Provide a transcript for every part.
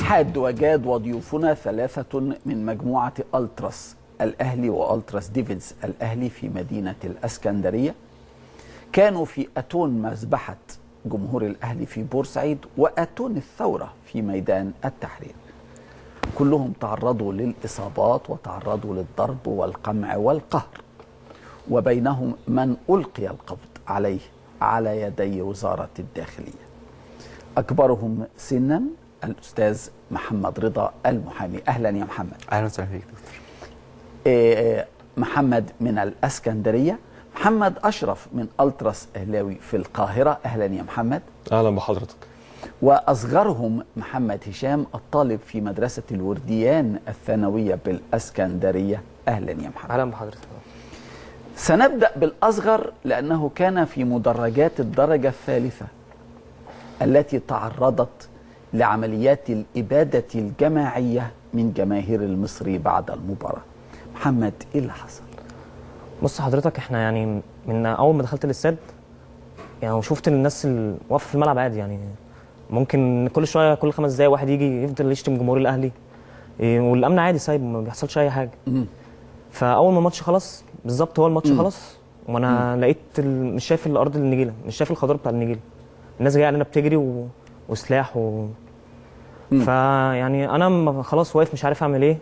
حاد وجاد وضيوفنا ثلاثة من مجموعة ألتراس الأهلي وألتراس ديفيدز الأهلي في مدينة الأسكندرية. كانوا في أتون مذبحة جمهور الأهلي في بورسعيد وأتون الثورة في ميدان التحرير. كلهم تعرضوا للإصابات وتعرضوا للضرب والقمع والقهر، وبينهم من ألقي القبض عليه على يدي وزارة الداخلية. أكبرهم سنا الأستاذ محمد رضا المحامي. أهلا يا محمد. أهلا وسهلا فيك دكتور. محمد من الأسكندرية. محمد أشرف من ألتراس أهلاوي في القاهرة. أهلا يا محمد. أهلا بحضرتك. وأصغرهم محمد هشام الطالب في مدرسة الورديان الثانوية بالأسكندرية. أهلا يا محمد. أهلا بحضرتك. سنبدأ بالأصغر لأنه كان في مدرجات الدرجة الثالثة التي تعرضت لعمليات الإبادة الجماعية من جماهير المصري بعد المباراة. محمد، إيه اللي حصل؟ بص حضرتك، احنا يعني من أول ما دخلت الاستاد يعني وشفت الناس اللي واقفة في الملعب عادي، يعني ممكن كل شوية كل 5 دقايق واحد يجي يفضل يشتم جمهور الأهلي، والأمن عادي سايب، ما بيحصلش أي حاجة. فأول ما الماتش خلص بالظبط، هو الماتش خلص وأنا لقيت مش شايف الأرض النجيلة، مش شايف الخضار بتاع النجيلة، الناس جاية علينا بتجري وسلاح فيعني انا خلاص واقف مش عارف اعمل ايه،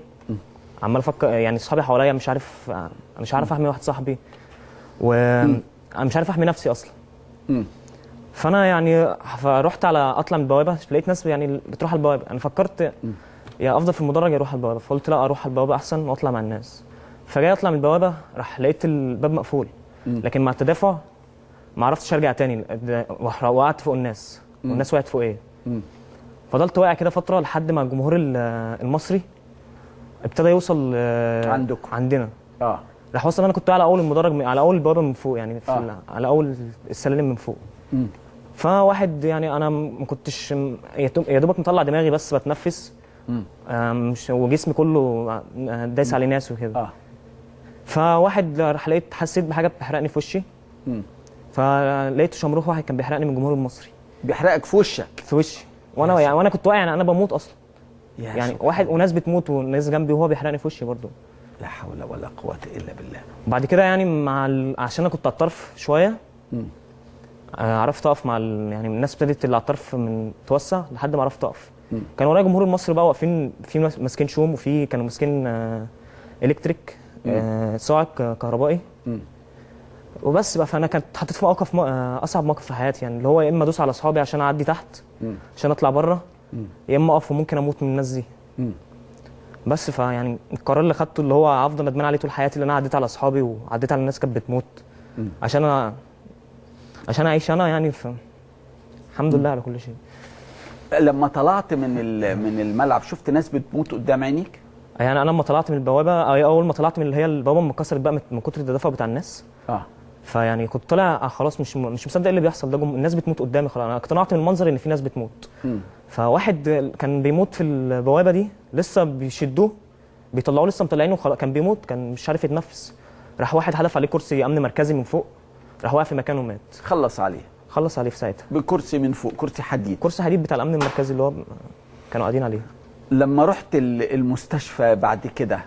عمال افكر، يعني اصحابي حواليا مش عارف احمي واحد صاحبي، ومش عارف احمي نفسي اصلا. فانا يعني فرحت على اطلع من البوابة، لقيت ناس يعني بتروح على البوابة، انا فكرت يا افضل في المدرج يا اروح على البوابة، فقلت لا اروح على البوابة احسن واطلع مع الناس. فجاي اطلع من البوابة راح لقيت الباب مقفول، لكن مع التدافع ما عرفتش ارجع تاني، وقعت فوق الناس والناس وقعت فوق ايه. فضلت واقع كده فترة لحد ما الجمهور المصري ابتدى يوصل عندكم عندنا. راح وصل، انا كنت على اول المدرج، على اول البوابة من فوق، يعني في على اول السلالم من فوق. فواحد يعني انا ما كنتش يا دوبك مطلع دماغي بس بتنفس، مش وجسمي كله دايس عليه ناس وكده. فواحد راح لقيت، حسيت بحاجة بتحرقني في وشي، فلقيت شمروخ واحد كان بيحرقني من الجمهور المصري. بيحرقك في وشك؟ في وشي، وانا يعني وانا كنت واقع، يعني انا بموت اصلا، يعني واحد وناس بتموت وناس جنبي وهو بيحرقني في وشي برضه. لا حول ولا قوة الا بالله. بعد كده يعني مع عشان انا كنت على الطرف شوية، عرفت اقف مع يعني الناس ابتدت اللي على الطرف من توسع لحد ما عرفت اقف. كان ورايا جمهور المصري بقى واقفين، في ماسكين شوم، وفي كانوا ماسكين الكتريك، صاعق كهربائي. وبس بقى. فانا كنت اتحطيت في موقف اصعب موقف في حياتي، يعني اللي هو يا اما ادوس على اصحابي عشان اعدي تحت عشان اطلع بره، يا اما اقف وممكن اموت من الناس دي. بس فيعني القرار اللي خدته اللي هو هفضل ندمان عليه طول حياتي، اللي انا عديت على اصحابي وعديت على الناس كانت بتموت عشان عشان اعيش انا، يعني الحمد لله على كل شيء. لما طلعت من الملعب شفت ناس بتموت قدام عينيك؟ يعني انا لما طلعت من البوابة، اول ما طلعت من اللي هي البوابة ما اتكسرت بقى من كتر التدافع بتاع الناس. فيعني كنت طالع خلاص مش مصدق اللي بيحصل ده، الناس بتموت قدامي خلاص، انا اقتنعت من المنظر ان في ناس بتموت. فواحد كان بيموت في البوابة دي لسه بيشدوه بيطلعوه، لسه مطلعينه، كان بيموت، كان مش عارف يتنفس. راح واحد حدف عليه كرسي امن مركزي من فوق، راح واقع في مكانه ومات. خلص عليه. خلص عليه في ساعتها بكرسي من فوق، كرسي حديد. كرسي حديد بتاع الامن المركزي اللي هو كانوا قاعدين عليه. لما رحت المستشفى بعد كده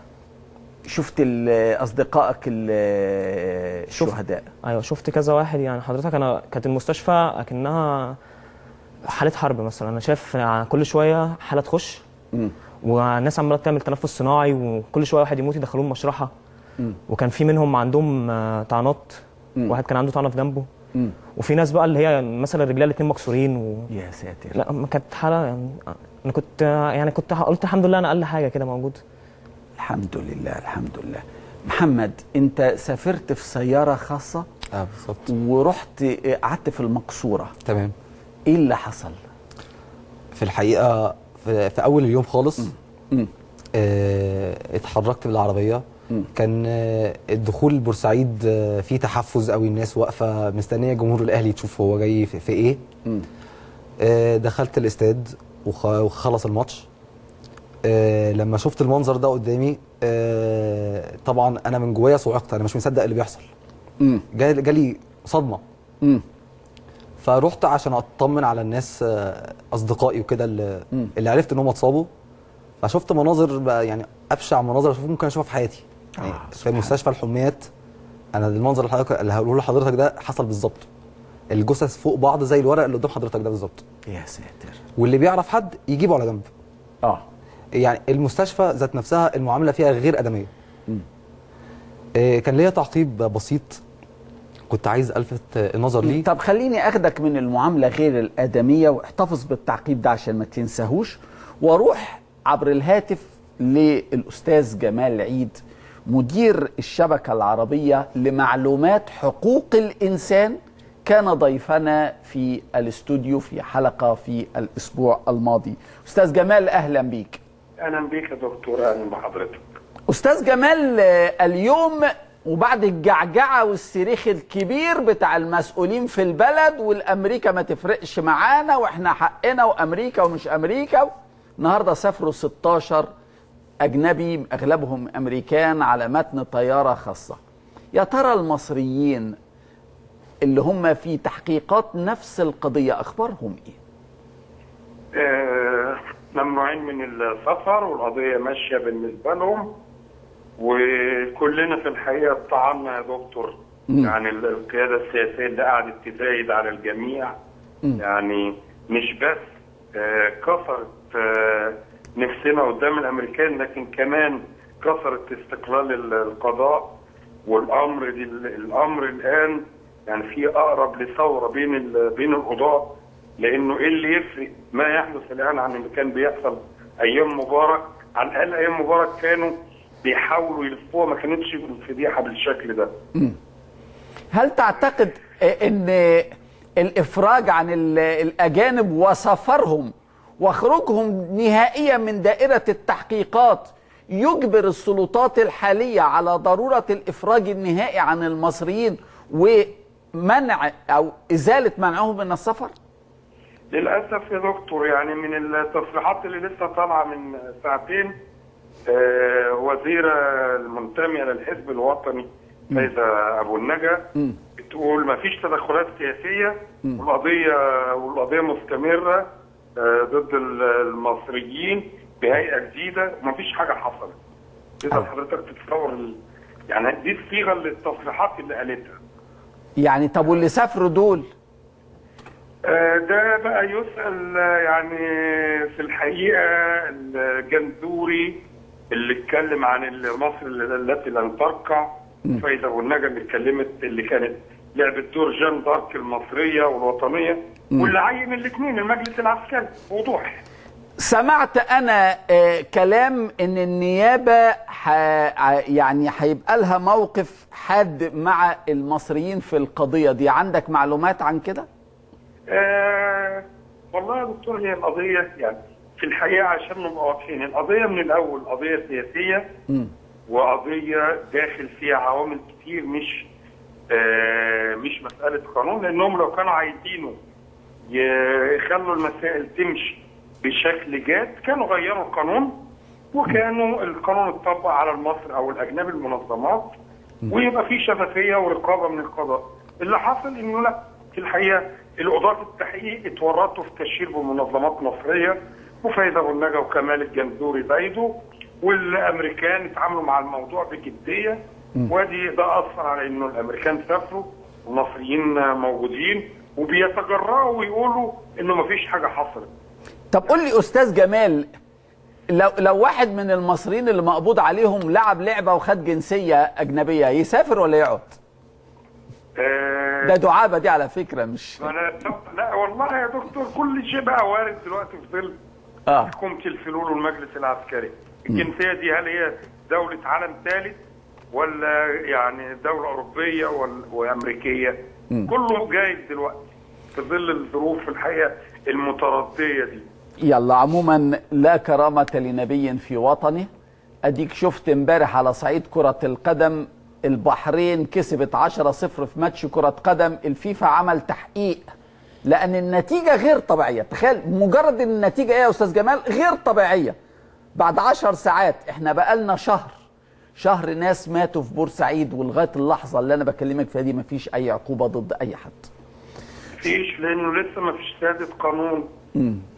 شفت اصدقائك الشهداء؟ ايوه شفت كذا واحد. يعني حضرتك انا كانت المستشفى اكنها حاله حرب مثلا، انا شايف كل شوية حاله تخش، والناس عماله تعمل تنفس صناعي، وكل شوية واحد يموت يدخلوه المشرحه. وكان في منهم عندهم طعنات، واحد كان عنده طعنه في جنبه. وفي ناس بقى اللي هي مثلا رجليها الاثنين مكسورين يا ساتر. لا ما كانت حاله، يعني انا كنت يعني كنت قلت الحمد لله انا اقل حاجة كده موجودة. الحمد لله الحمد لله. محمد، انت سافرت في سيارة خاصة؟ بالظبط. ورحت قعدت في المقصورة. تمام. ايه اللي حصل؟ في الحقيقة في اول اليوم خالص اتحركت بالعربية. كان الدخول بورسعيد فيه تحفز قوي، الناس واقفة مستنيه جمهور الاهلي تشوف هو جاي في ايه. دخلت الاستاد وخلص الماتش. لما شفت المنظر ده قدامي، طبعا انا من جوايا صعقت، انا مش مصدق اللي بيحصل. جالي صدمة. فروحت عشان اطمن على الناس، اصدقائي وكده اللي عرفت ان هم اتصابوا. فشفت مناظر بقى، يعني ابشع مناظر اشوف ممكن اشوفها في حياتي. يعني في مستشفى الحميات، انا المنظر اللي حضرتك اللي هقوله لحضرتك ده حصل بالظبط. الجثث فوق بعض زي الورق اللي قدام حضرتك ده بالظبط. يا ساتر. واللي بيعرف حد يجيبه على جنب. يعني المستشفى ذات نفسها المعاملة فيها غير ادميه. كان ليا تعقيب بسيط كنت عايز الفت النظر ليه. طب خليني اخدك من المعاملة غير الادمية واحتفظ بالتعقيب ده عشان ما تنساهوش، واروح عبر الهاتف للاستاذ جمال عيد، مدير الشبكة العربية لمعلومات حقوق الانسان، كان ضيفنا في الاستوديو في حلقة في الاسبوع الماضي. استاذ جمال، اهلا بيك. اهلا بيك يا دكتور، اهلا بحضرتك. استاذ جمال، اليوم وبعد الجعجعه والصريخ الكبير بتاع المسؤولين في البلد والامريكا ما تفرقش معانا واحنا حقنا وامريكا ومش امريكا، النهارده سافروا 16 اجنبي اغلبهم امريكان على متن طيارة خاصة. يا ترى المصريين اللي هم في تحقيقات نفس القضية اخبارهم ايه؟ ممنوعين من السفر والقضية ماشية بالنسبة لهم، وكلنا في الحقيقة اطعنا يا دكتور. يعني القيادة السياسية اللي قعدت تزايد على الجميع، يعني مش بس كسرت نفسنا قدام الامريكان، لكن كمان كسرت استقلال القضاء. والامر الامر الان يعني في اقرب لثوره بين القضاة، لانه ايه اللي يفرق ما يحدث الان عن اللي كان بيحصل ايام مبارك؟ على الاقل ايام مبارك كانوا بيحاولوا يلفوها، ما كانتش الفضيحة بالشكل ده. هل تعتقد ان الافراج عن الاجانب وسفرهم وخروجهم نهائيا من دائرة التحقيقات يجبر السلطات الحالية على ضرورة الافراج النهائي عن المصريين ومنع او ازالة منعهم من السفر؟ للاسف يا دكتور، يعني من التصريحات اللي لسه طالعه من ساعتين، وزيرة المنتمية للحزب الوطني فايزة أبو النجا بتقول ما فيش تدخلات سياسية، والقضية مستمرة ضد المصريين بهيئة جديدة، وما فيش حاجة حصلت. تقدر حضرتك تتصور يعني دي الصيغة للتصريحات اللي قالتها. يعني طب واللي سافروا دول؟ ده بقى يسأل يعني في الحقيقة الجندوري اللي اتكلم عن مصر التي لن تركع، فايزة أبو النجا اللي اتكلمت اللي كانت لعبت دور جان دارك المصرية والوطنية، واللي عين الاثنين المجلس العسكري بوضوح. سمعت أنا كلام إن النيابة يعني هيبقى لها موقف حاد مع المصريين في القضية دي، عندك معلومات عن كده؟ والله يا دكتور، هي القضية يعني في الحقيقة عشان نبقى واضحين، القضية من الأول قضية سياسية، وقضية داخل فيها عوامل كتير، مش مسألة قانون، لأنهم لو كانوا عايزينه يخلوا المسائل تمشي بشكل جاد كانوا غيروا القانون، وكانوا القانون اتطبق على المصري أو الأجنبي المنظمات، ويبقى في شفافية ورقابة من القضاء. اللي حصل إنه لا، في الحقيقة القضاة التحقيق اتورطوا في تشهير بمنظمات مصرية، وفايزة أبو النجا وكمال الجندوري زايدوا، والامريكان اتعاملوا مع الموضوع بجدية، وادي ده اثر على انه الامريكان سافروا والمصريين موجودين وبيتجرأوا ويقولوا انه مفيش حاجة حصلت. طب قول لي استاذ جمال، لو واحد من المصريين اللي مقبوض عليهم لعب لعبه وخد جنسية اجنبية، يسافر ولا يقعد؟ ده دعابة دي على فكرة، مش لا والله يا دكتور، كل شيء بقى وارد دلوقتي في ظل حكومة الفلول والمجلس العسكري. الجنسية دي هل هي دولة عالم ثالث ولا يعني دولة أوروبية وأمريكية؟ كله جايز دلوقتي في ظل الظروف الحقيقة المتردية دي. يلا عموما لا كرامة لنبي في وطنه. أديك شفت امبارح على صعيد كرة القدم البحرين كسبت 10-0 في ماتش كرة قدم، الفيفا عمل تحقيق لأن النتيجة غير طبيعية. تخيل مجرد النتيجة إيه يا أستاذ جمال؟ غير طبيعية. بعد 10 ساعات، احنا بقالنا شهر ناس ماتوا في بورسعيد، ولغاية اللحظة اللي أنا بكلمك فيها دي مفيش أي عقوبة ضد أي حد. مفيش، لانه لسه مفيش سيادة قانون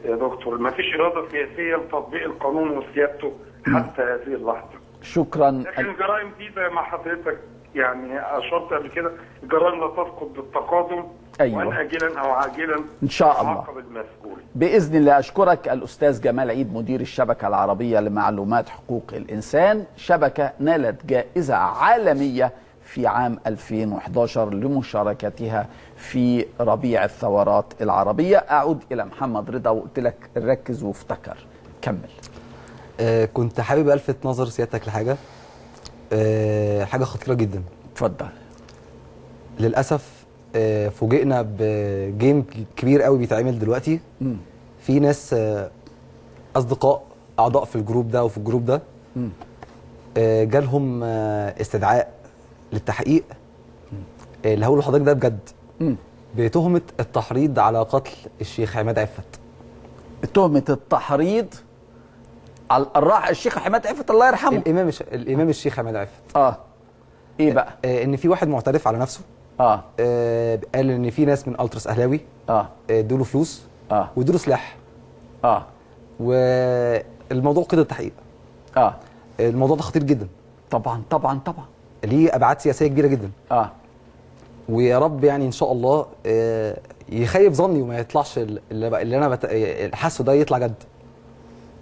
يا دكتور، مفيش اراده سياسية لتطبيق القانون وسيادته حتى هذه اللحظة. شكرا. لكن الجرائم دي زي ما حضرتك يعني اشرت قبل كده، الجرائم لا تسقط بالتقادم. أيوة. وان اجلا او عاجلا ان شاء الله يعاقب المسؤول باذن الله. اشكرك الاستاذ جمال عيد، مدير الشبكة العربية لمعلومات حقوق الانسان، شبكة نالت جائزة عالمية في عام 2011 لمشاركتها في ربيع الثورات العربية. اعود الى محمد رضا، وقلت لك ركز وافتكر، كمل. كنت حابب الفت نظر سيادتك لحاجة، حاجة خطيرة جدا. اتفضل. للاسف فوجئنا بجيم كبير قوي بيتعمل دلوقتي. في ناس اصدقاء اعضاء في ال group ده وفي ال group ده، جالهم استدعاء للتحقيق. اللي هقوله لحضرتك ده بجد، بتهمه التحريض على قتل الشيخ عماد عفت. تهمه التحريض على الراح الشيخ عماد عفت الله يرحمه، الامام الشيخ عماد عفت. ايه بقى؟ ان في واحد معترف على نفسه، قال ان في ناس من التراس اهلاوي ادوا له فلوس وادوا له سلاح، والموضوع قيد التحقيق. الموضوع ده خطير جدا. طبعا طبعا طبعا، ليه ابعاد سياسية كبيرة جدا. ويا رب يعني ان شاء الله يخيب ظني وما يطلعش اللي انا حاسه ده يطلع جد.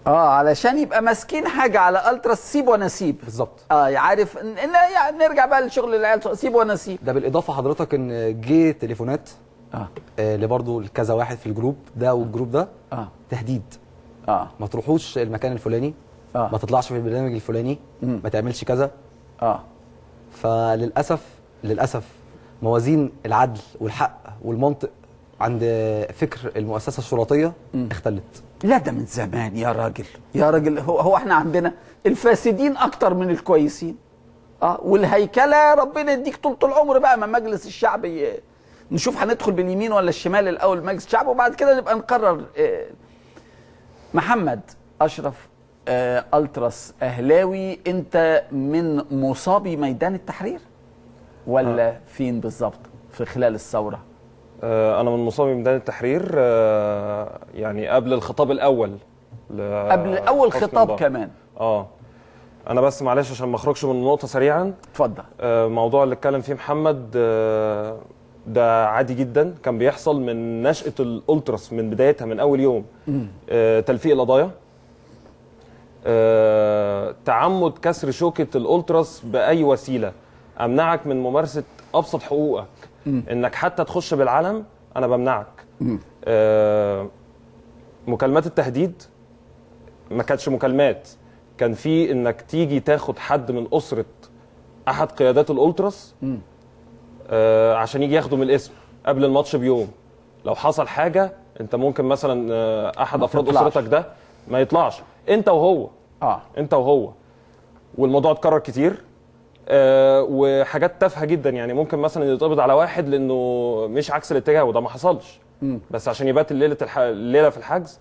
علشان يبقى ماسكين حاجة على التراس سيب ونسيب. بالظبط. عارف يعني نرجع بقى لشغل العيال، سيب ونسيب. ده بالاضافة حضرتك ان جه تليفونات لبرضه لكذا واحد في ال group ده وال group ده، تهديد. ما تروحوش المكان الفلاني، ما تطلعش في البرنامج الفلاني، ما تعملش كذا. فللاسف للاسف موازين العدل والحق والمنطق عند فكر المؤسسة الشرطية اختلت. لا ده من زمان يا راجل، يا راجل. هو احنا عندنا الفاسدين اكتر من الكويسين. والهيكله ربنا يديك طول العمر بقى. ما مجلس الشعب نشوف هندخل باليمين ولا الشمال الاول مجلس الشعب، وبعد كده نبقى نقرر. محمد اشرف، التراس اهلاوي، انت من مصابي ميدان التحرير ولا فين بالظبط في خلال الثورة؟ أنا من مصابي ميدان التحرير، يعني قبل الخطاب الأول، قبل أول خطاب كمان. أنا بس معلش عشان ما أخرجش من النقطة سريعا. اتفضل. موضوع اللي اتكلم فيه محمد ده عادي جدا، كان بيحصل من نشأة الألتراس من بدايتها، من أول يوم. تلفيق القضايا، تعمد كسر شوكة الألتراس بأي وسيلة، أمنعك من ممارسة أبسط حقوقك، انك حتى تخش بالعلم انا بمنعك. مكالمات التهديد ما كانتش مكالمات، كان في انك تيجي تاخد حد من اسره احد قيادات الالتراس عشان يجي ياخده من الاسم قبل الماتش بيوم. لو حصل حاجة انت ممكن مثلا احد افراد اسرتك ده ما يطلعش، انت وهو. انت وهو. والموضوع اتكرر كتير. وحاجات تافهة جدا، يعني ممكن مثلا يتقبض على واحد لانه مش عكس الاتجاه، وده ما حصلش، بس عشان يبات الليلة في الحجز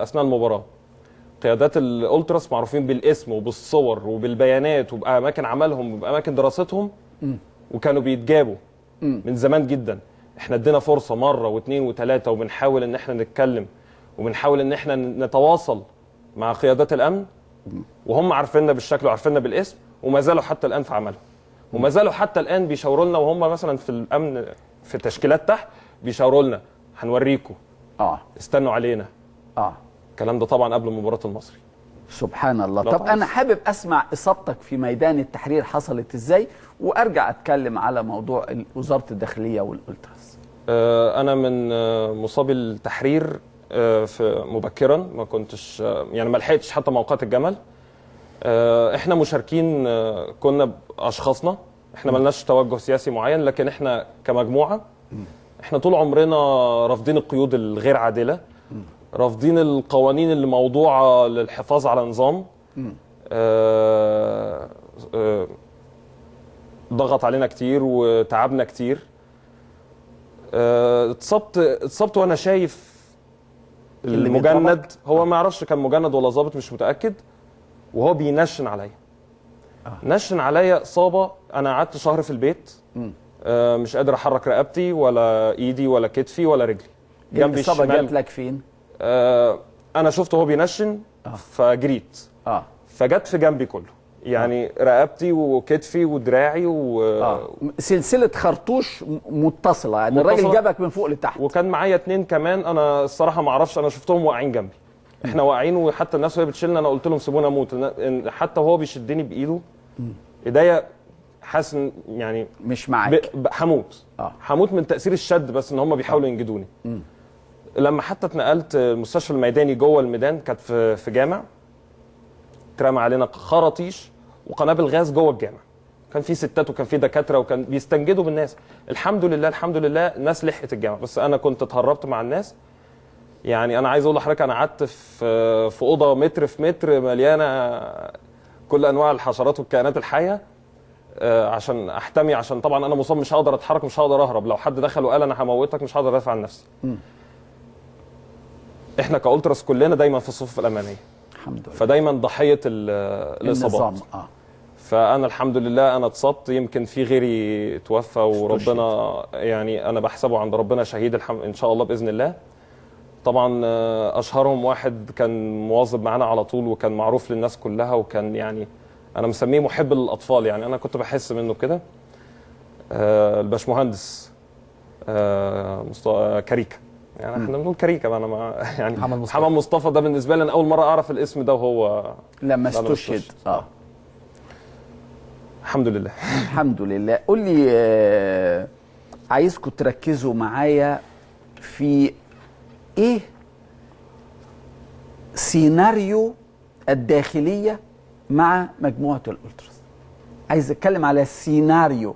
اثناء المباراة. قيادات الالتراس معروفين بالاسم وبالصور وبالبيانات وباماكن عملهم وباماكن دراستهم، وكانوا بيتجابوا من زمان جدا. احنا ادينا فرصة مرة واثنين وثلاثة، وبنحاول ان احنا نتكلم وبنحاول ان احنا نتواصل مع قيادات الامن، وهم عارفيننا بالشكل وعارفيننا بالاسم، وما زالوا حتى الان في عملهم، وما زالوا حتى الان بيشاوروا لنا، وهم مثلا في الامن في تشكيلات تحت بيشاوروا لنا هنوريكم، استنوا علينا. الكلام ده طبعا قبل مباراة المصري. سبحان الله. طب انا حابب اسمع اصابتك في ميدان التحرير حصلت ازاي، وارجع اتكلم على موضوع وزارة الداخلية والالتراس. انا من مصابي التحرير في مبكرا، ما كنتش يعني ما لحقتش حتى موقعة الجمل. احنا مشاركين، كنا باشخاصنا، احنا ملناش توجه سياسي معين، لكن احنا كمجموعة احنا طول عمرنا رافضين القيود الغير عادلة، رافضين القوانين اللي موضوعه للحفاظ على نظام. ضغط علينا كتير وتعبنا كتير. اتصبت وانا شايف المجند، هو ما يعرفش كان مجند ولا ظابط مش متاكد، وهو بينشن عليا. نشن عليا اصابه. انا قعدت شهر في البيت. مش قادر احرك رقبتي ولا ايدي ولا كتفي ولا رجلي. جنبي الإصابة جات لك فين؟ انا شفته وهو بينشن فجريت. فجت في جنبي كله يعني رقبتي وكتفي ودراعي و سلسلة خرطوش متصلة يعني الراجل جابك من فوق لتحت. وكان معايا 2 كمان، انا الصراحة ما اعرفش، انا شفتهم واقعين جنبي. احنا واقعين وحتى الناس وهي بتشيلنا انا قلت لهم سيبونا اموت، حتى وهو بيشدني بايده ايديا حاسس يعني مش معاك، هموت. هموت من تاثير الشد، بس ان هم بيحاولوا ينجدوني. لما حتى اتنقلت المستشفى الميداني جوه الميدان، كانت في جامع، اترمى علينا خراطيش وقنابل غاز جوه الجامع. كان في ستات وكان في دكاترة وكان بيستنجدوا بالناس. الحمد لله الحمد لله الناس لحقت الجامع، بس انا كنت اتهربت مع الناس. يعني انا عايز اقول لحضرتك انا قعدت في اوضة متر في متر مليانة كل انواع الحشرات والكائنات الحية عشان احتمي، عشان طبعا انا مصاب مش هقدر اتحرك، مش هقدر اهرب. لو حد دخل وقال انا هموتك مش هقدر ادافع عن نفسي. احنا كألتراس كلنا دايما في الصفوف الامامية الحمد لله، فدايما ضحية الاصابات. فانا الحمد لله انا اتصبت، يمكن في غيري توفى، وربنا يعني انا بحسبه عند ربنا شهيد الحمد ان شاء الله باذن الله. طبعا اشهرهم واحد كان مواظب معانا على طول وكان معروف للناس كلها، وكان يعني انا مسميه محب للاطفال، يعني انا كنت بحس منه كده. الباشمهندس كاريكا، يعني احنا بنقول كاريكا، انا ما يعني محمد مصطفى ده بالنسبة لي انا اول مرة اعرف الاسم ده وهو لما استشهد. الحمد لله. الحمد لله. قول لي، عايزكم تركزوا معايا في ايه سيناريو الداخلية مع مجموعة الالتراس. عايز اتكلم على السيناريو.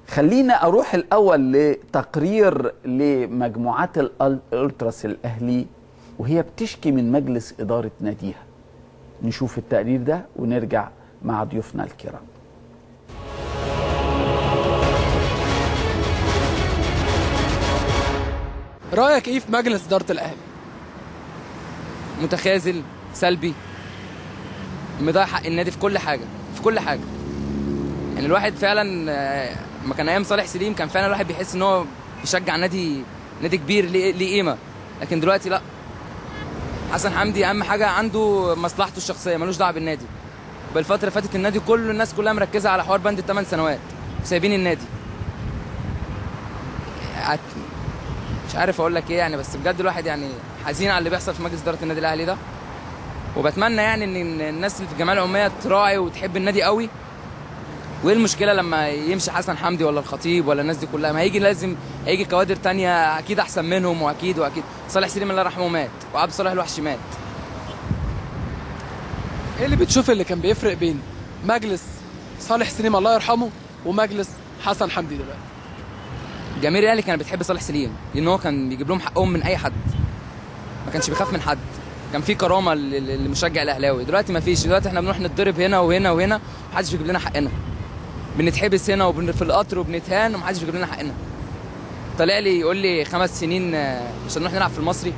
خلينا اروح الاول لتقرير لمجموعات الالتراس الاهلي وهي بتشكي من مجلس ادارة ناديها. نشوف التقرير ده ونرجع مع ضيوفنا الكرام. رأيك ايه في مجلس إدارة الأهلي؟ متخاذل، سلبي، مضيع حق النادي في كل حاجة، في كل حاجة. يعني الواحد فعلا ما كان أيام صالح سليم كان فعلا الواحد بيحس إن هو بيشجع نادي كبير ليه قيمة، لكن دلوقتي لا. حسن حمدي أهم حاجة عنده مصلحته الشخصية، ملوش دعوة بالنادي. بالفترة اللي فاتت النادي كله الناس كلها مركزة على حوار بند ال8 سنوات وسايبين النادي. مش عارف اقول لك ايه يعني، بس بجد الواحد يعني حزين على اللي بيحصل في مجلس ادارة النادي الاهلي ده، وبتمنى يعني ان الناس اللي في الجمعية العمومية تراعي وتحب النادي قوي. وايه المشكلة لما يمشي حسن حمدي ولا الخطيب ولا الناس دي كلها؟ ما هيجي، لازم هيجي كوادر تانية اكيد احسن منهم، واكيد واكيد صالح سليم الله يرحمه مات، وعبد صالح الوحش مات. ايه اللي بتشوف اللي كان بيفرق بين مجلس صالح سليم الله يرحمه ومجلس حسن حمدي دلوقتي؟ جماهير الاهلي كانت بتحب صالح سليم لان هو كان بيجيب لهم حقهم من اي حد، ما كانش بيخاف من حد، كان في كرامة للمشجع الاهلاوي. دلوقتي ما فيش، دلوقتي احنا بنروح نتضرب هنا وهنا وهنا، محدش بيجيب لنا حقنا، بنتحبس هنا وفي القطر وبنتهان ومحدش بيجيب لنا حقنا. طلع لي يقول لي 5 سنين مش هنروح نلعب في المصري،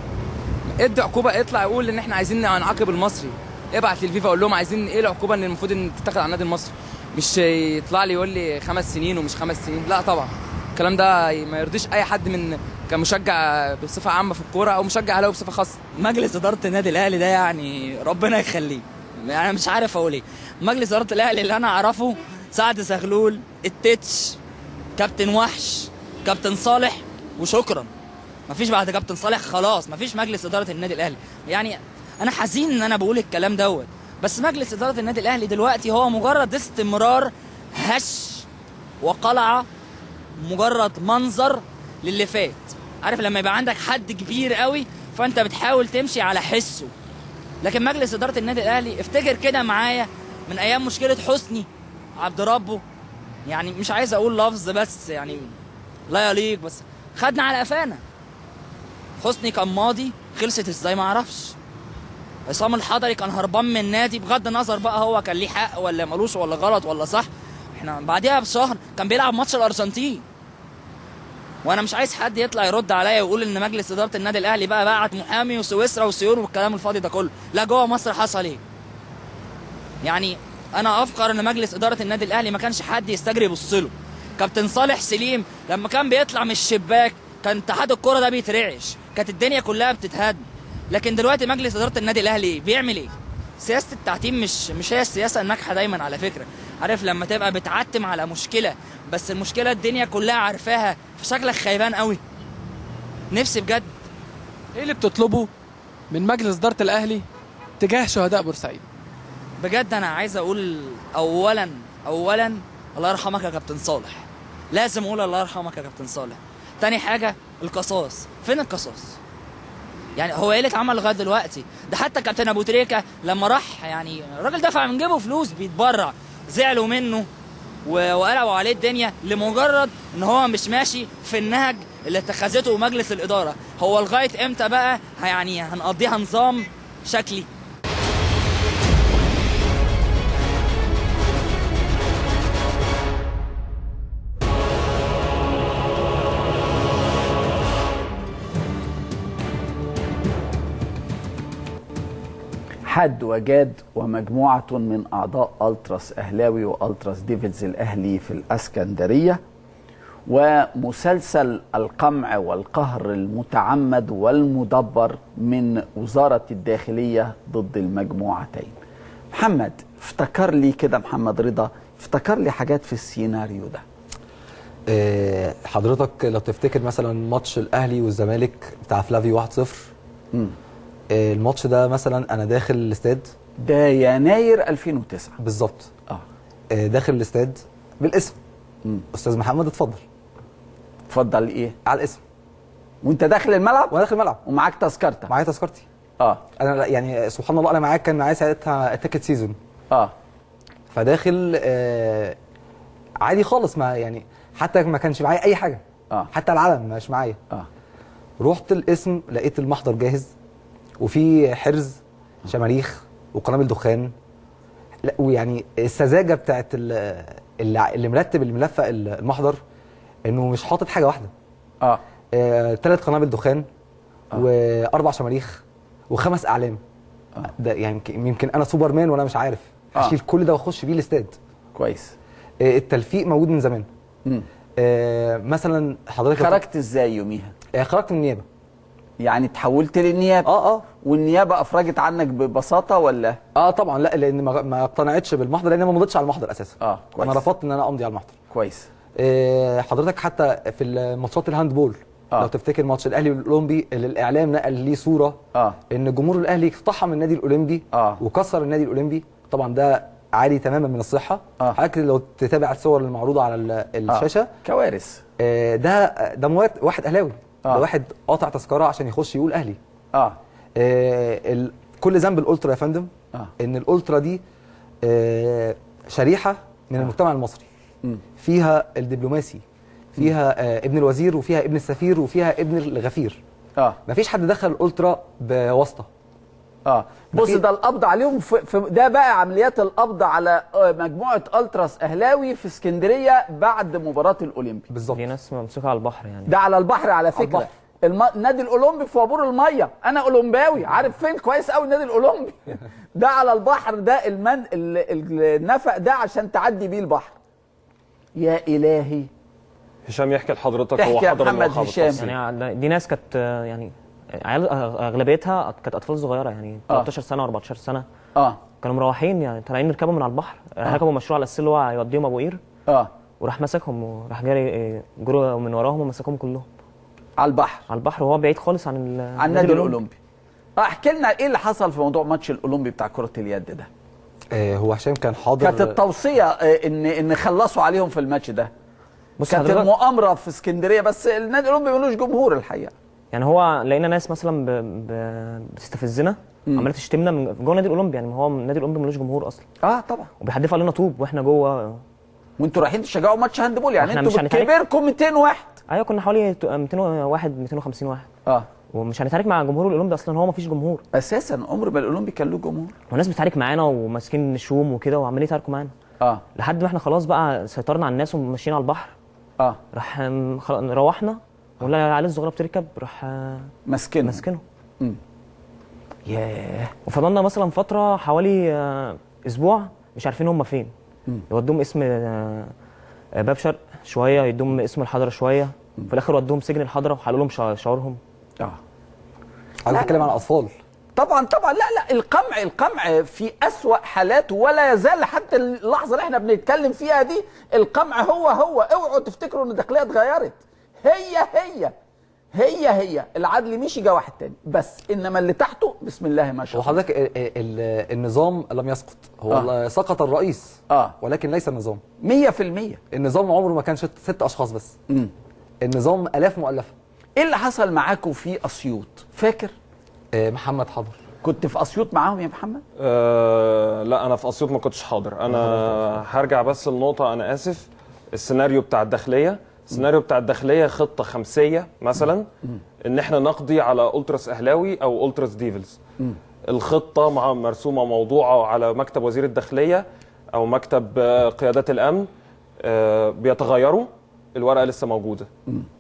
ادي عقوبه، اطلع يقول ان احنا عايزين نعاقب المصري، ابعت للفيفا اقول لهم عايزين ايه العقوبة اللي المفروض ان تتاخد على النادي المصري، مش يطلع لي يقول لي 5 سنين ومش 5 سنين. لا طبعا الكلام ده ما يرضيش اي حد من كمشجع بصفة عامة في الكورة او مشجع اهلاوي بصفة خاصة. مجلس ادارة النادي الاهلي ده يعني ربنا يخليه، يعني مش عارف اقول ايه. مجلس ادارة الاهلي اللي انا اعرفه سعد زغلول، التتش، كابتن وحش، كابتن صالح، وشكرا. مفيش بعد كابتن صالح خلاص، مفيش مجلس ادارة النادي الاهلي. يعني انا حزين ان انا بقول الكلام دوت، بس مجلس ادارة النادي الاهلي دلوقتي هو مجرد استمرار هش وقلعه، مجرد منظر للي فات. عارف لما يبقى عندك حد كبير قوي فانت بتحاول تمشي على حسه. لكن مجلس ادارة النادي الاهلي افتكر كده معايا من ايام مشكلة حسني عبد ربه، يعني مش عايز اقول لفظ بس يعني لا يليق، بس خدنا على قفانا. حسني كان ماضي، خلصت ازاي ما اعرفش. عصام الحضري كان هربان من النادي، بغض النظر بقى هو كان ليه حق ولا ملوش ولا غلط ولا صح. احنا بعديها بشهر كان بيلعب ماتش الارجنتين. وانا مش عايز حد يطلع يرد عليا ويقول ان مجلس ادارة النادي الاهلي بقى بعت محامي وسويسرا وسيون والكلام الفاضي ده كله. لا، جوه مصر حصل ايه؟ يعني انا افكر ان مجلس ادارة النادي الاهلي ما كانش حد يستجري يبص له. كابتن صالح سليم لما كان بيطلع من الشباك كان اتحاد الكورة ده بيترعش، كانت الدنيا كلها بتتهد. لكن دلوقتي مجلس ادارة النادي الاهلي بيعمل ايه؟ سياسة التعتيم مش هي السياسة الناجحة دايما على فكرة. عارف لما تبقى بتعتم على مشكلة، بس المشكلة الدنيا كلها عارفاها، فشكلك خيبان قوي. نفسي بجد. ايه اللي بتطلبه من مجلس ادارة الاهلي تجاه شهداء بورسعيد؟ بجد انا عايز اقول اولا الله يرحمك يا كابتن صالح، لازم اقول الله يرحمك يا كابتن صالح. تاني حاجة القصاص، فين القصاص؟ يعني هو ايه اللي اتعمل لغاية دلوقتي؟ ده حتى كابتن ابو تريكه لما راح، يعني الراجل دفع من جيبه فلوس بيتبرع، زعلوا منه وقلبوا عليه الدنيا لمجرد ان هو مش ماشي في النهج اللي اتخذته مجلس الادارة. هو لغاية امتى بقى يعني هنقضيها نظام شكلي؟ حد وجاد ومجموعة من أعضاء ألتراس أهلاوي وألتراس ديفيدز الأهلي في الأسكندرية، ومسلسل القمع والقهر المتعمد والمدبر من وزارة الداخلية ضد المجموعتين. محمد افتكر لي كده، محمد رضا افتكر لي حاجات في السيناريو ده. حضرتك لو تفتكر مثلا ماتش الأهلي والزمالك بتاع فلافيو 1-0، الماتش ده مثلا انا داخل الاستاد، ده يناير 2009 بالظبط. داخل الاستاد بالاسم. استاذ محمد اتفضل. اتفضل ايه؟ على الاسم. وانت داخل الملعب؟ وانا داخل الملعب ومعاك تذكرتك. معايا تذكرتي. انا يعني سبحان الله انا معايا، كان معايا ساعتها ticket season. فداخل عادي خالص، ما يعني حتى ما كانش معايا اي حاجة. حتى العلم مش معايا. رحت الاسم لقيت المحضر جاهز، وفي حرز شماريخ وقنابل دخان. لا ويعني السذاجة بتاعت اللي مرتب اللي ملفق المحضر انه مش حاطط حاجة واحدة. 3 قنابل دخان و4 شماريخ و5 اعلام. ده يعني يمكن انا سوبرمان وانا مش عارف. هشيل كل ده واخش بيه الاستاد. كويس. التلفيق موجود من زمان. مثلا حضرتك خرجت ازاي يوميها؟ خرجت من النيابة. يعني تحولت للنيابه؟ والنيابه افرجت عنك ببساطة ولا؟ طبعا لا، لان ما اقتنعتش بالمحضر، لان ما مضيتش على المحضر اساسا. كويس. انا رفضت ان انا امضي على المحضر. كويس. حضرتك حتى في الماتشات ال handball، لو تفتكر ماتش الاهلي والاولمبي اللي الاعلام نقل ليه صوره ان جمهور الاهلي اقتحم النادي الاولمبي وكسر النادي الاولمبي، طبعا ده عالي تماما من الصحة. حضرتك لو تتابع الصور المعروضة على الشاشة كوارث. ده واحد اهلاوي، ده واحد قاطع تذكره عشان يخش يقول اهلي. كل ذنب الالترا يا فندم ان الالترا دي شريحة من المجتمع المصري، فيها الدبلوماسي، فيها ابن الوزير، وفيها ابن السفير، وفيها ابن الغفير. مفيش حد دخل الالترا بواسطة. بص، ده القبض عليهم في ده بقى عمليات القبض على مجموعة التراس اهلاوي في اسكندرية بعد مباراة الاولمبي. بالظبط. دي ناس ممسوكه على البحر يعني. ده على البحر على فكرة. النادي الاولمبي في وابور المية، انا اولمباوي عارف فين كويس قوي النادي الاولمبي. ده على البحر، ده النفق ده عشان تعدي بيه البحر. يا الهي. هشام يحكي لحضرتك هو حضر محمد هشام. يعني دي ناس كانت يعني عيال اغلبيتها كانت اطفال صغيرة، يعني 13 سنة و14 سنة. كانوا مروحين يعني طالعين يركبوا من على البحر، ركبوا مشروع على السلة اللي هو هيوديهم ابو قير. وراح مسكهم وراح جاري جروا من وراهم ومسكهم كلهم على البحر. على البحر، وهو بعيد خالص عن النادي الاولمبي. احكي لنا ايه اللي حصل في موضوع ماتش الاولمبي بتاع كره اليد ده. هو هشام كان حاضر. كانت التوصية ان خلصوا عليهم في الماتش ده. كانت المؤامرة في اسكندرية، بس النادي الاولمبي ملوش جمهور الحقيقة. يعني هو لقينا ناس مثلا بتستفزنا، عماله تشتمنا من جوه النادي الاولمبي. يعني هو النادي الاولمبي ملوش جمهور اصلا. طبعا. وبيحدفوا علينا طوب واحنا جوه، وانتوا رايحين تشجعوا ماتش handball. يعني انتوا كبيركم 200 واحد. ايوه، كنا حوالي 201 250 واحد. ومش هنتعارك مع جمهور الاولمبي اصلا، هو مفيش جمهور اساسا. عمر ما الاولمبي كان له جمهور. والناس بتتعارك معانا وماسكين شوم وكده وعمالين يتعاركوا معانا. لحد ما احنا خلاص بقى سيطرنا على الناس وماشيين على البحر. راح روحنا ولا العيال الصغيرة بتركب، راح ماسكينهم. ياه. وفضلنا مثلا فترة حوالي اسبوع مش عارفين هم فين. يودوهم اسم باب شرق شوية، يدوهم اسم الحضرة شوية، في الاخر ودوهم سجن الحضرة وحلوا لهم شعورهم. عايز اتكلم عن الاطفال. طبعا طبعا، لا لا، القمع في أسوأ حالاته ولا يزال حتى اللحظة اللي احنا بنتكلم فيها دي القمع هو. اوعوا تفتكروا ان الداخلية اتغيرت، هي هي هي هي، العدل مشي جه واحد تاني بس، انما اللي تحته بسم الله ما شاء الله. وحضرتك النظام لم يسقط، هو سقط الرئيس ولكن ليس النظام. 100% النظام عمره ما كان 6 اشخاص بس. النظام الاف مؤلفه. ايه اللي حصل معاكم في اسيوط؟ فاكر؟ محمد حاضر. كنت في اسيوط معاهم يا محمد؟ لا، انا في اسيوط ما كنتش حاضر. انا هرجع بس لنقطة، انا اسف. السيناريو بتاع الداخلية، السيناريو بتاع الداخلية خطه خمسيه مثلا، ان احنا نقضي على التراس اهلاوي او التراس ديفلز. الخطة مع مرسومه موضوعه على مكتب وزير الداخلية او مكتب قيادات الامن، بيتغيروا، الورقة لسه موجودة،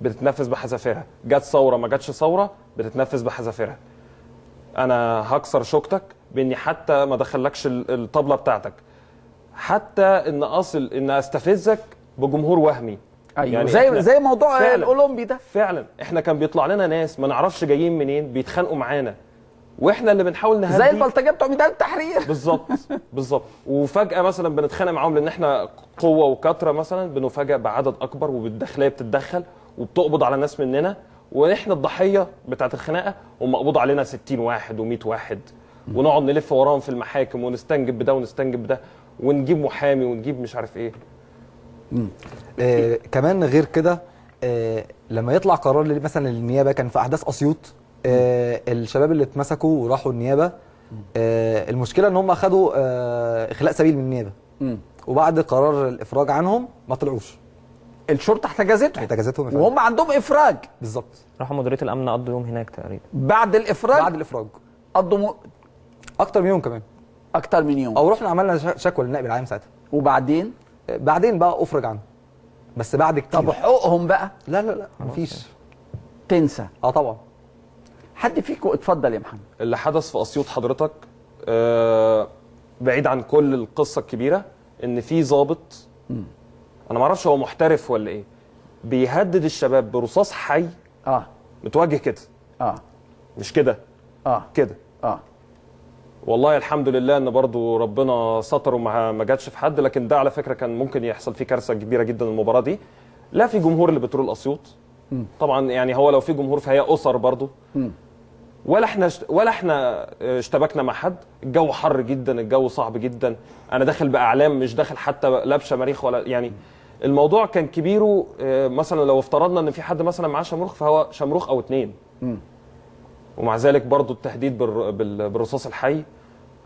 بتتنفذ بحذافيرها. جت ثورة ما جاتش ثورة، بتتنفذ بحذافيرها. انا هكسر شوكتك باني حتى ما دخلكش الطبلة بتاعتك، حتى ان اصل ان استفزك بجمهور وهمي. ايوه، يعني زي موضوع الاولمبي ده. فعلا احنا كان بيطلع لنا ناس ما نعرفش جايين منين، بيتخانقوا معانا واحنا اللي بنحاول نهدي، زي البلطجيه بتوع ميدان التحرير. بالظبط بالظبط. وفجاة مثلا بنتخانق معاهم لان احنا قوة وكثرة مثلا، بنفاجئ بعدد اكبر، وبالداخليه بتتدخل وبتقبض على ناس مننا، واحنا الضحية بتاعت الخناقة، ومقبوض علينا 60 واحد و100 واحد، ونقعد نلف وراهم في المحاكم ونستنجب بده ونستنجب بده، ونجيب محامي ونجيب مش عارف ايه. كمان غير كده، لما يطلع قرار مثلا للنيابه، كان في احداث اسيوط، الشباب اللي اتمسكوا وراحوا النيابة، المشكلة ان هم اخذوا اخلاء سبيل من النيابة، وبعد قرار الافراج عنهم ما طلعوش. الشرطة احتجزتهم وهم عندهم افراج. بالظبط، راحوا مديرية الامن قضوا يوم هناك تقريبا. بعد الافراج، بعد الافراج قضوا اكتر من يوم، كمان اكتر من يوم. او رحنا عملنا شكوى للنائب العام ساعتها، وبعدين بقى افرج عنه، بس بعد كتير. طب حقوقهم بقى؟ لا لا لا، مفيش. تنسى. طبعا. حد فيكم اتفضل يا محمد. اللي حدث في اسيوط حضرتك، بعيد عن كل القصة الكبيرة، ان في ضابط، انا ما اعرفش هو محترف ولا ايه، بيهدد الشباب برصاص حي. متوجه كده، مش كده، كده. والله الحمد لله ان برضو ربنا ستر وما جاتش في حد، لكن ده على فكرة كان ممكن يحصل فيه كارثة كبيرة جدا المباراة دي. لا في جمهور لبترول اسيوط طبعا، يعني هو لو في جمهور فهي اسر برضو، ولا احنا اشتبكنا مع حد. الجو حر جدا، الجو صعب جدا، انا داخل باعلام، مش داخل حتى لابشه مريخ ولا يعني. الموضوع كان كبيرة. مثلا لو افترضنا ان في حد مثلا معاه شمروخ، فهو شمروخ او 2. ومع ذلك برضو التهديد بالرصاص الحي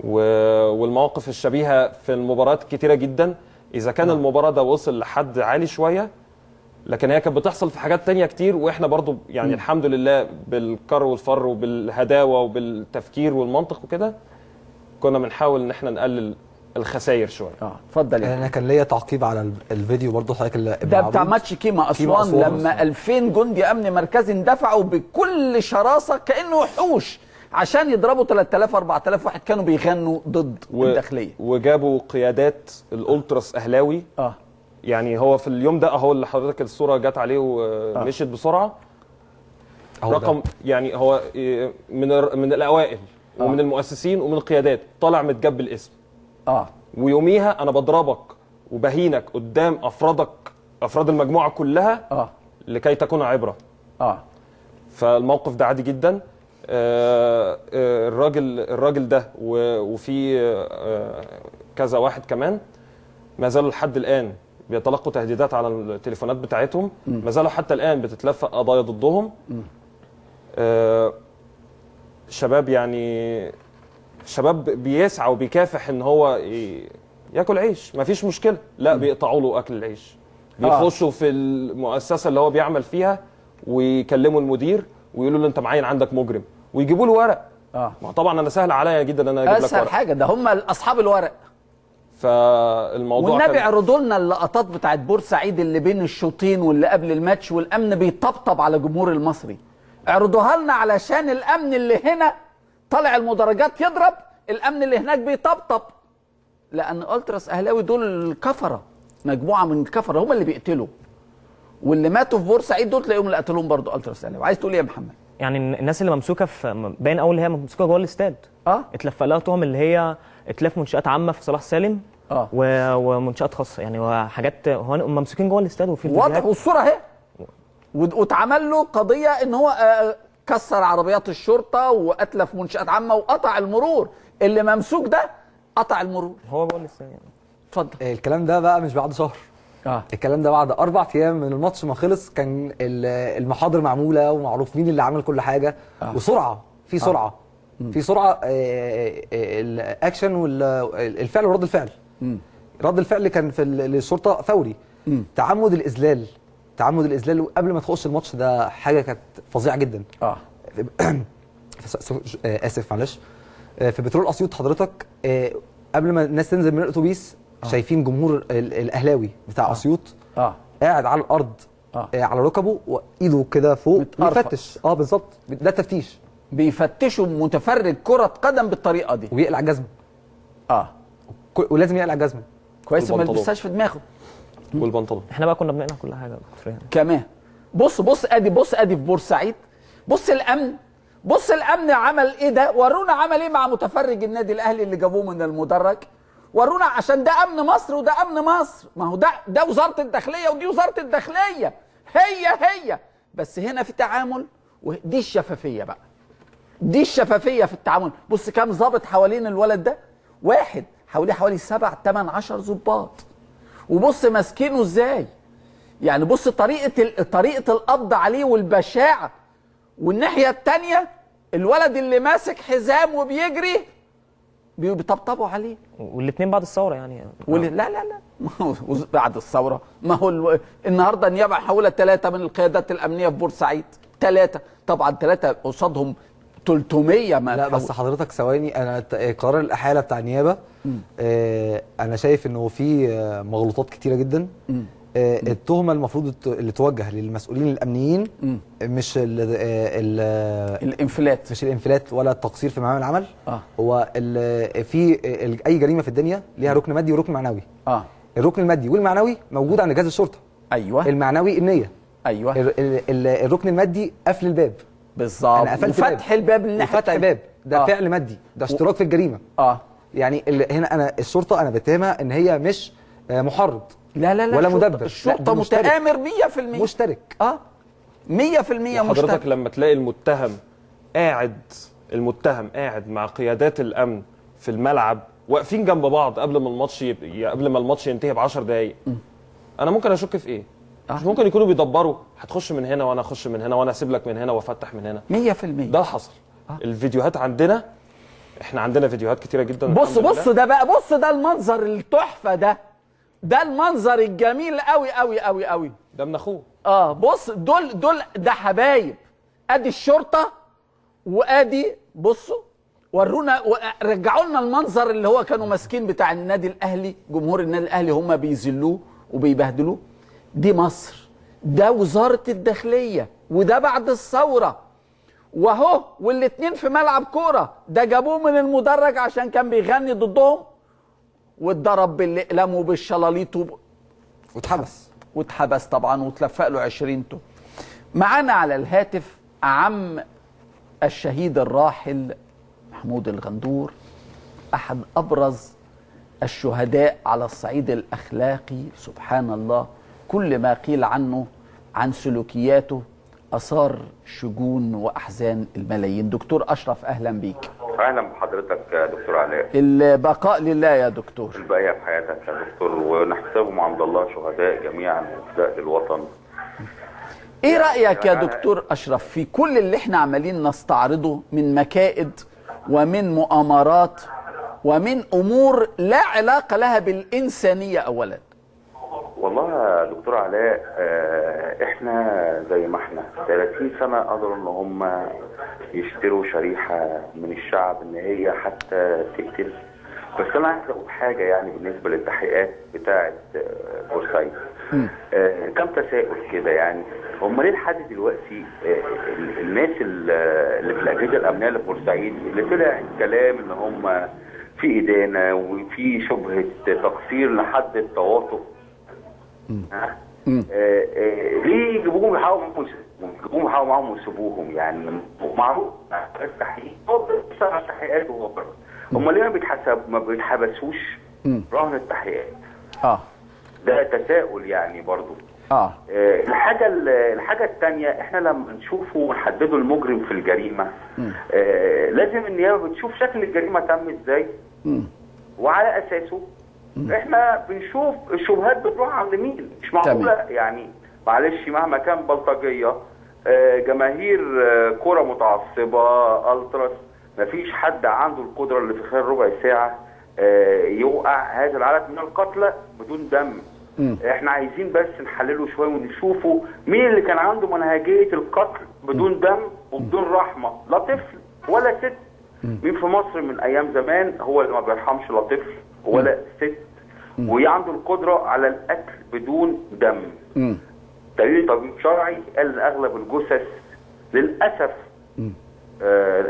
والمواقف الشبيهة في المباريات كتيرة جدا. اذا كان المباراة ده وصل لحد عالي شوية، لكن هي كانت بتحصل في حاجات تانية كتير، واحنا برضو يعني الحمد لله بالكر والفر وبالهداوه وبالتفكير والمنطق وكده، كنا بنحاول ان احنا نقلل الخسائر شوية. اتفضل. انا كان ليا تعقيب على الفيديو برضو حضرتك اللي ده بتاع ماتش كيما اسوان، لما 2000 جندي امن مركزي اندفعوا بكل شراسة كانه وحوش عشان يضربوا 3000 4000 واحد كانوا بيغنوا ضد الداخلية، وجابوا قيادات الالتراس اهلاوي. يعني هو في اليوم ده اهو اللي حضرتك الصورة جت عليه ومشيت بسرعة، رقم يعني هو من الاوائل ومن المؤسسين ومن القيادات، طالع متجب الاسم. ويوميها انا بضربك وبهينك قدام افرادك، افراد المجموعة كلها، لكي تكون عبره. فالموقف ده عادي جدا. الراجل ده وفي كذا واحد كمان ما زالوا لحد الان بيتلقوا تهديدات على التليفونات بتاعتهم، ما زالوا حتى الان بتتلفق قضايا ضدهم. شباب يعني شباب بيسعى وبيكافح ان هو ياكل عيش، ما فيش مشكلة، لا بيقطعوا له اكل العيش، بيخشوا في المؤسسة اللي هو بيعمل فيها ويكلموا المدير ويقولوا له انت معين عندك مجرم، ويجيبوا له ورق. ما طبعا انا سهل عليا جدا ان انا اجيب لك ورق، اسهل حاجة ده هم اصحاب الورق. فالموضوع والنبي عرضوا لنا اللقطات بتاعت بورسعيد اللي بين الشوطين واللي قبل الماتش والامن بيطبطب على جمهور المصري، اعرضوها لنا علشان الامن اللي هنا طالع المدرجات يضرب، الامن اللي هناك بيطبطب، لان التراس اهلاوي دول الكفرة. مجموعة من الكفرة هم اللي بيقتلوا، واللي ماتوا في بورسعيد دول تلاقيهم اللي قتلوهم برضه التراس الاهلي. عايز تقول ايه يا محمد؟ يعني الناس اللي ممسوكه في باين قوي اللي هي ممسوكه جوه الاستاد، اتلفق لها تهم اللي هي اتلاف منشات عامة في صلاح سالم ومنشات خاصة يعني وحاجات، هم ممسوكين جوه الاستاد وفي واضح والصورة اهي، واتعمل له قضية ان هو كسر عربيات الشرطة واتلف منشات عامة وقطع المرور. اللي ممسوك ده قطع المرور، هو جوه الاستاد يعني. اتفضل. الكلام ده بقى مش بعد شهر، الكلام ده بعد 4 ايام من الماتش ما خلص، كان المحاضر معمولة ومعروف مين اللي عمل كل حاجة. وسرعة في سرعة في سرعة، الاكشن والفعل ورد الفعل. رد الفعل كان في الشرطة فوري. تعمد الاذلال، تعمد الاذلال قبل ما تخش الماتش ده حاجة كانت فظيعة جدا. اسف معلش. في بترول اسيوط حضرتك قبل ما الناس تنزل من الاتوبيس شايفين جمهور الاهلاوي بتاع اسيوط قاعد على الارض على ركبه وايده كده فوق بيفتش. بالظبط، ده تفتيش، بيفتشوا متفرج كرة قدم بالطريقة دي، ويقلع جزمه. ولازم يقلع جزمه كويس، ما يلبسهاش في دماغه والبنطلون. احنا بقى كنا بنقلع كل حاجة كمان. بص بص ادي، بص ادي في بورسعيد، بص الامن، بص الامن عمل ايه ده، ورونا عمل ايه مع متفرج النادي الاهلي اللي جابوه من المدرج، ورونا عشان ده امن مصر وده امن مصر. ما هو ده وزارة الداخلية ودي وزارة الداخلية، هي هي، بس هنا في تعامل، ودي الشفافية بقى، دي الشفافية في التعامل. بص كام ظابط حوالين الولد ده، واحد حواليه حوالي 7 8 10 ظباط، وبص ماسكينه ازاي، يعني بص طريقه القبض عليه والبشاعه. والناحية الثانية الولد اللي ماسك حزام وبيجري بيطبطبوا عليه، والاثنين بعد الثورة يعني. لا لا لا، ما هو بعد الثورة، ما هو النهارده النيابة حولت 3 من القيادات الامنية في بورسعيد، 3 طبعا 3 قصادهم 300. ما لا بس حضرتك ثواني، انا قرار الاحاله بتاع النيابة انا شايف انه في مغلوطات كتيرة جدا. التهمة المفروض اللي توجه للمسؤولين الامنيين مش الانفلات، مش الانفلات ولا التقصير في مهام العمل. هو في اي جريمة في الدنيا ليها ركن مادي وركن معنوي. الركن المادي والمعنوي موجود عند جهاز الشرطة. ايوه. المعنوي النية. ايوه. الركن المادي قفل الباب. بالظبط، وفتح الباب للناحيه وفتح الباب ده فعل مادي، ده اشتراك في الجريمة. يعني هنا انا الشرطة انا بتهمها ان هي مش محرض، لا لا لا، ولا مدبر. الشرطة متآمر 100%، مشترك. 100% مشترك. حضرتك لما تلاقي المتهم قاعد، المتهم قاعد مع قيادات الامن في الملعب واقفين جنب بعض قبل ما الماتش قبل ما الماتش ينتهي ب 10 دقائق، انا ممكن اشك في ايه؟ مش ممكن يكونوا بيدبروا، هتخش من هنا وانا اخش من هنا وانا اسيب لك من هنا وافتح من هنا. 100% ده حصل. الفيديوهات عندنا، احنا عندنا فيديوهات كتيرة جدا. بص بص ده بقى، بص ده المنظر التحفة ده، ده المنظر الجميل قوي قوي قوي قوي. ده من اخوه. بص دول ده حبايب. ادي الشرطة وادي، بصوا ورونا، رجعوا لنا المنظر اللي هو كانوا ماسكين بتاع النادي الاهلي، جمهور النادي الاهلي هم بيذلوه وبيبهدلوه. دي مصر، ده وزارة الداخلية، وده بعد الثورة وهو، والاتنين في ملعب كورة. ده جابوه من المدرج عشان كان بيغني ضدهم، واتضرب بالاقلام وبالشلاليط واتحبس، واتحبس طبعا، واتلفق له 20 تهمه. معانا على الهاتف عم الشهيد الراحل محمود الغندور، احد ابرز الشهداء على الصعيد الاخلاقي. سبحان الله، كل ما قيل عنه، عن سلوكياته، اثار شجون واحزان الملايين. دكتور اشرف، اهلا بيك. اهلا بحضرتك يا دكتور علاء. البقاء لله يا دكتور. البقية في حياتك يا دكتور، ونحسبهم عند الله شهداء جميعا وفداء للوطن. ايه رايك يا دكتور اشرف في كل اللي احنا عمالين نستعرضه من مكائد ومن مؤامرات ومن امور لا علاقة لها بالانسانية اولا؟ والله يا دكتور علاء، احنا زي ما احنا 30 سنة قدروا ان هم يشتروا شريحة من الشعب ان هي حتى تقتل. بس انا عايز اقول حاجة يعني بالنسبة للتحقيقات بتاعه بورسعيد، كم تساؤل كده، يعني هم ليه لحد دلوقتي الناس اللي في الاجهزة الامنية اللي في بورسعيد اللي طلع الكلام ان هم في ادانة وفي شبهه تقصير لحد التواطؤ ليه يجيبوهم يحاولوا معاهم، يجيبوهم يحاولوا معاهم ويسيبوهم؟ يعني معروف التحقيق، هو بيشتغل تحقيقات وهو بره. هم ليه ما بيتحبسوش رهن التحقيقات؟ ده تساؤل يعني برضو. الحاجة الثانية، احنا لما نشوفه ونحدده المجرم في الجريمة، لازم النيابة بتشوف شكل الجريمة تم ازاي، وعلى اساسه احنا بنشوف الشبهات بتروح عند مين. مش معقولة يعني، معلش مهما كان بلطجيه، جماهير كره متعصبه، التراس، مفيش حد عنده القدرة اللي في خلال ربع ساعة يوقع هذا العدد من القتلى بدون دم. احنا عايزين بس نحلله شوية ونشوفه مين اللي كان عنده منهجيه القتل بدون دم وبدون رحمه، لا طفل ولا ست. مين في مصر من ايام زمان هو اللي ما بيرحمش لا طفل ولا ست، وعنده القدرة على القتل بدون دم؟ دليل طبيب شرعي قال اغلب الجثث للاسف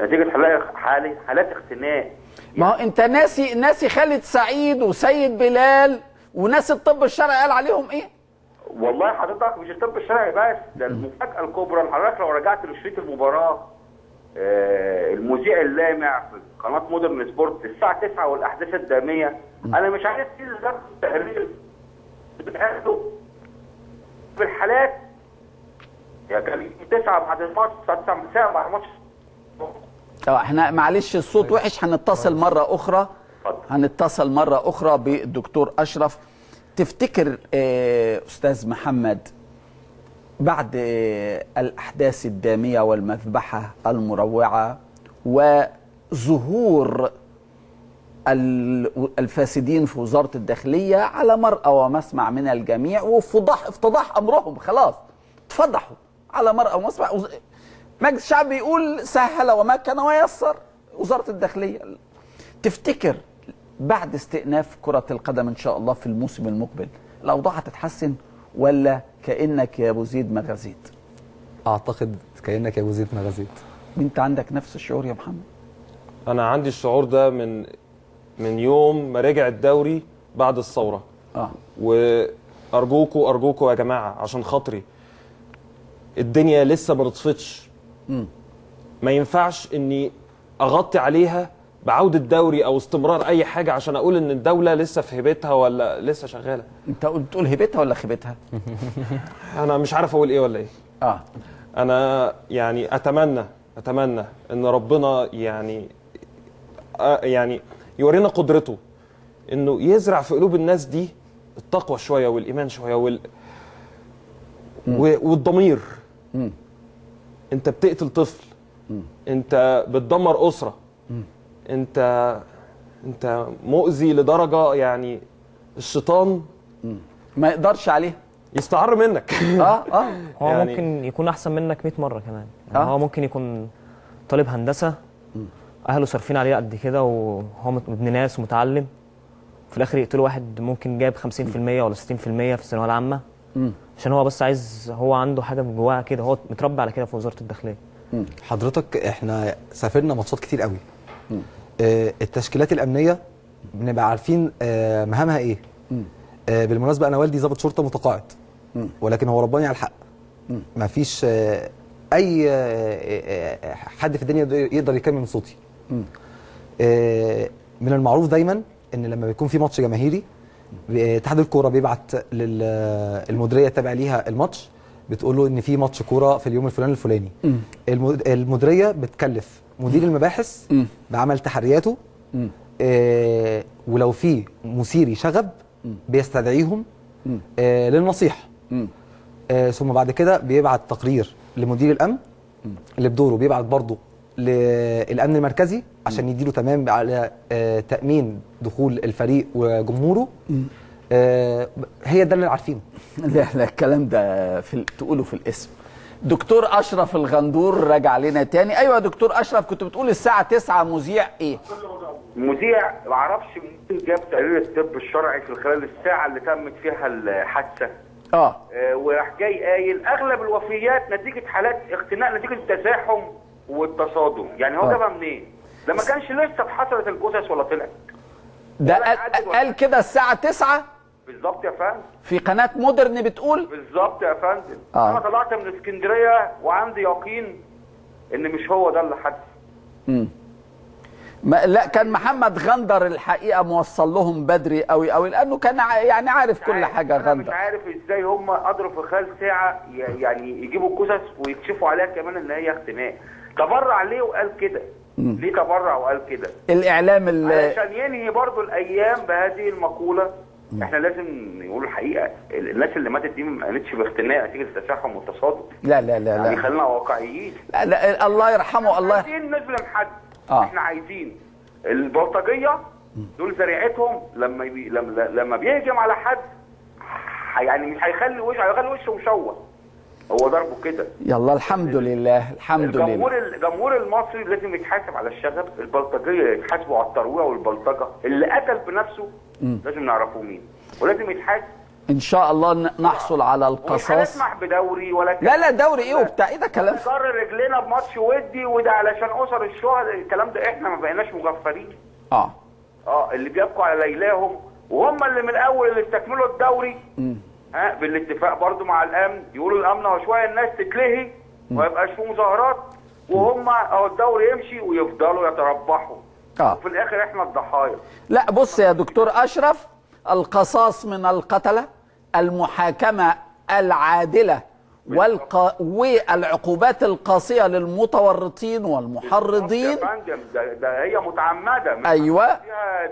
نتيجة حالات اختناق. ما هو انت ناسي خالد سعيد وسيد بلال وناس الطب الشرعي قال عليهم ايه؟ والله حضرتك مش الطب الشرعي بس، ده المفاجأة الكبرى. حضرتك لو رجعت لشريط المباراة، المذيع اللامع في قناة مودرن سبورت الساعة 9 والأحداث الدامية، أنا مش عارف ايه اللي التقرير في الحالات يا كان 9 بعد الماتش، الساعة 9 مساء بعد الماتش. احنا معلش الصوت وحش، هنتصل مرة أخرى. هنتصل مرة أخرى بالدكتور أشرف. تفتكر أستاذ محمد، بعد الأحداث الدامية والمذبحة المروعة وظهور الفاسدين في وزارة الداخلية على مرأى ومسمع من الجميع، وافتضاح أمرهم، خلاص اتفضحوا على مرأى ومسمع، مجلس الشعب بيقول سهل ومكن ويسر وزارة الداخلية. تفتكر بعد استئناف كرة القدم إن شاء الله في الموسم المقبل الأوضاع هتتحسن، ولا كأنك يا أبو زيد ما غزيت؟ أعتقد كأنك يا أبو زيد ما غزيت. أنت عندك نفس الشعور يا محمد؟ أنا عندي الشعور ده من يوم ما رجع الدوري بعد الثورة. وأرجوكوا أرجوكوا يا جماعة، عشان خاطري الدنيا لسه ما نطفتش. ما ينفعش إني أغطي عليها بعودة الدوري او استمرار اي حاجة عشان اقول ان الدولة لسه في هيبتها ولا لسه شغالة. انت بتقول هيبتها ولا خيبتها؟ انا مش عارف اقول ايه ولا ايه. انا يعني اتمنى ان ربنا يعني يورينا قدرته، انه يزرع في قلوب الناس دي التقوى شوية والايمان شوية والضمير. انت بتقتل طفل، انت بتدمر اسره، انت مؤذي لدرجة يعني الشيطان ما يقدرش عليه، يستعر منك. هو يعني ممكن يكون احسن منك 100 مرة كمان. يعني هو ممكن يكون طالب هندسة، اهله صارفين عليه قد كده، وهو ابن ناس ومتعلم، في الاخر يقتلوا واحد ممكن جايب 50% ولا 60% في الثانوية العامة، عشان هو بس عايز، هو عنده حاجة من جواه كده، هو متربي على كده في وزارة الداخلية. حضرتك احنا سافرنا ماتشات كتير قوي. التشكيلات الامنية بنبقى عارفين مهامها ايه. بالمناسبة انا والدي ضابط شرطه متقاعد، ولكن هو رباني على الحق. ما فيش اي حد في الدنيا يقدر يكمل من صوتي. من المعروف دايما ان لما بيكون في ماتش جماهيري، اتحاد الكورة بيبعت للمديريه التابعة ليها الماتش، بتقول له ان في ماتش كورة في اليوم الفلاني الفلاني. المديرية بتكلف مدير المباحث بعمل تحرياته، ولو في مثيري شغب بيستدعيهم للنصيحه. ثم بعد كده بيبعت تقرير لمدير الامن، اللي بدوره بيبعت برضه للامن المركزي عشان يديله تمام على تامين دخول الفريق وجمهوره. هي ده اللي عارفينه. لا لا، الكلام ده تقوله في الاسم. دكتور اشرف الغندور رجع لنا تاني. ايوه يا دكتور اشرف، كنت بتقول الساعة 9 مذيع ايه؟ مذيع ما اعرفش مين جاب تقرير الطب الشرعي في خلال الساعة اللي تمت فيها الحادثة. وراح جاي قايل اغلب الوفيات نتيجة حالات اختناق نتيجة التزاحم والتصادم. يعني هو جابها منين؟ ده ما كانش لسه اتحصلت الجثث ولا طلعت. ده قال كده الساعة 9. بالظبط يا فندم. في قناة مودرن بتقول؟ بالظبط يا فندم. انا طلعت من اسكندرية وعندي يقين ان مش هو ده اللي حدث. لا، كان محمد غندر الحقيقة موصل لهم بدري قوي قوي، لانه كان يعني عارف كل حاجة. غندر مش عارف ازاي هم قدروا في خلال ساعة يعني يجيبوا الجثث ويكشفوا عليها كمان ان هي اختناق. تبرع ليه وقال كده؟ ليه تبرع وقال كده؟ الاعلام علشان ينهي برضو الايام بهذه المقولة. احنا لازم نقول الحقيقة، الناس اللي ماتت دي ما قالتش باختناق نتيجة التشحم والتصادم. لا لا لا لا، يعني خلينا واقعيين. لا لا، الله يرحمه. الله عايزين نظلم حد. احنا عايزين البلطجيه دول ذريعتهم لما بيهجم على حد يعني مش هيخلي وشه، هيخلي وشه مشوه، هو ضربه كده. يلا الحمد لله، الحمد لله. الجمهور المصري لازم يتحاسب على الشغب، البلطجيه يتحاسبوا على الترويع والبلطجه، اللي قتل بنفسه لازم نعرفه مين ولازم يتحاسب. ان شاء الله نحصل على القصاص. مش هنسمح بدوري ولا لا لا، دوري ايه وبتاع ايه ده كلام؟ نجر رجلينا بماتش ودي وده علشان اسر الشهداء، الكلام ده احنا ما بقيناش مغفلين. اللي بيبقوا على ليلاهم وهم اللي من الاول اللي استكملوا الدوري. بالاتفاق برضو مع الامن، يقولوا الامن هو شوية الناس تتلهي وما يبقاش في مظاهرات، وهم اهو الدوري يمشي ويفضلوا يتربحوا. وفي الاخر احنا الضحايا. لا بص يا دكتور اشرف، القصاص من القتلة، المحاكمة العادلة، والعقوبات القاسية للمتورطين والمحرضين. يا فندم ده هي متعمدة. ايوه،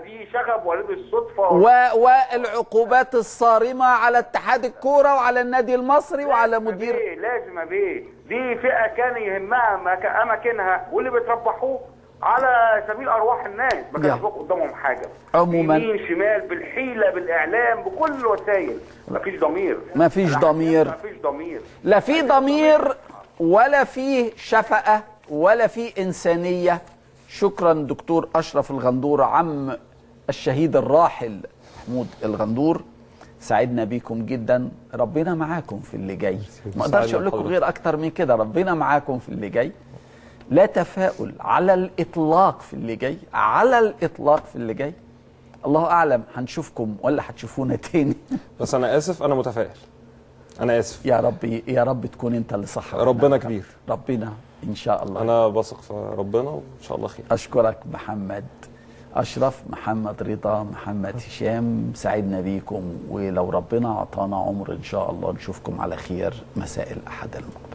دي شغب وليد الصدفة. والعقوبات الصارمة على اتحاد الكورة وعلى النادي المصري وعلى مدير. لازم يا بيه، دي فئة كان يهمها اماكنها واللي بيتربحوه على سبيل ارواح الناس، ما كانش قدامهم حاجة. عموما يمين شمال، بالحيله، بالاعلام، بكل الوسائل، مفيش ضمير. مفيش ضمير، مفيش ضمير، لا في ضمير ولا في شفقة ولا في انسانيه. شكرا دكتور اشرف الغندور، عم الشهيد الراحل محمود الغندور. سعدنا بيكم جدا، ربنا معاكم في اللي جاي. ما اقدرش اقول لكم غير اكتر من كده، ربنا معاكم في اللي جاي. لا تفاؤل على الإطلاق في اللي جاي، على الإطلاق في اللي جاي. الله أعلم هنشوفكم ولا هتشوفونا تاني. بس أنا آسف، أنا متفائل. أنا آسف. يا رب يا رب تكون أنت اللي صح. ربنا كبير. ربنا إن شاء الله. أنا بثق في ربنا وإن شاء الله خير. أشكرك محمد أشرف، محمد رضا، محمد هشام، سعدنا بيكم، ولو ربنا أعطانا عمر إن شاء الله نشوفكم على خير مساء الأحد المقبل.